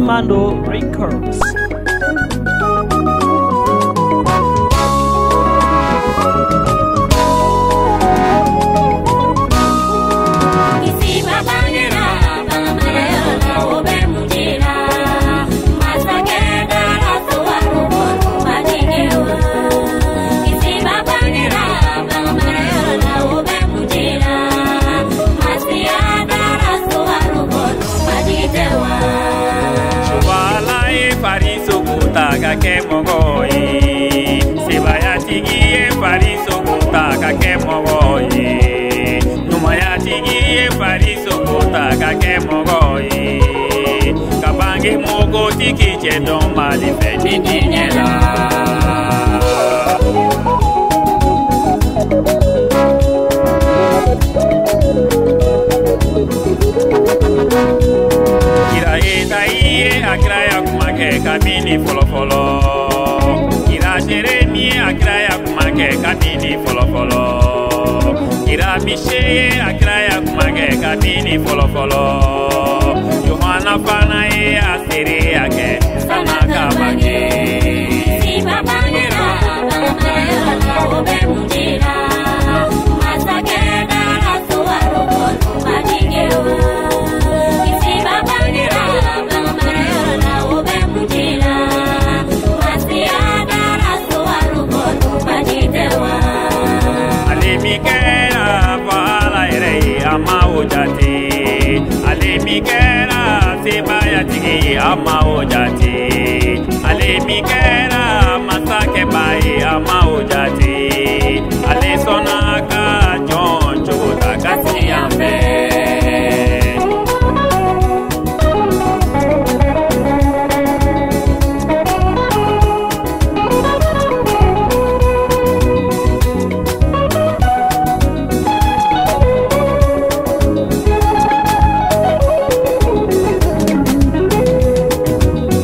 Armando Records. Ka kɛ mɔgɔ ye sebayatigi ye farisogo ta ka kɛ mɔgɔ ye ɲumanyatigi ye farisogo ta ka kɛ mɔgɔ ye ka bange mɔgɔtigi cɛ dɔn Mali fɛ ni diɲɛ la. Kira Esayi ye a kiraya kuma kɛ kabini fɔlɔfɔlɔ. Kira Jeremi ye a kiraya kuma kɛ kabini fɔlɔfɔlɔ. Kira Mise ye a kiraya kuma kɛ kabini fɔlɔfɔlɔ. Yohana fana ye a seereya kɛ san'a ka bange. Siba bangera bagan marayɔrɔ la o bɛ mun jira? Masakɛ dara sowaro kɔnɔ majigin o. Siba bangera bagan marayɔrɔ la o bɛ mun jira? Masiya dara sowaro kɔnɔ majigin tɛ wa? Ale min kɛra fɔ Ala yɛrɛ ye a ma o jate. Ale min kɛra sebaayatigi ye a ma o jate. Ale min kɛra masakɛba ye a ma o jate. Ale sɔnna ka jɔn cogo ta ka sigi yan fɛ.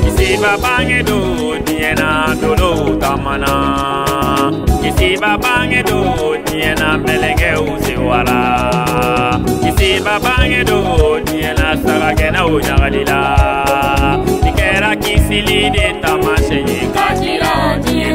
Kisiba bange don diɲɛ na dolow taamana. Kisiba bange don diɲɛ na mɛlɛkɛw sewara. Kisiba bange don diɲɛ na sagagɛnnaw ɲagalila. Nin kɛra kisili de taamasiyɛn ye ka jira diɲɛ.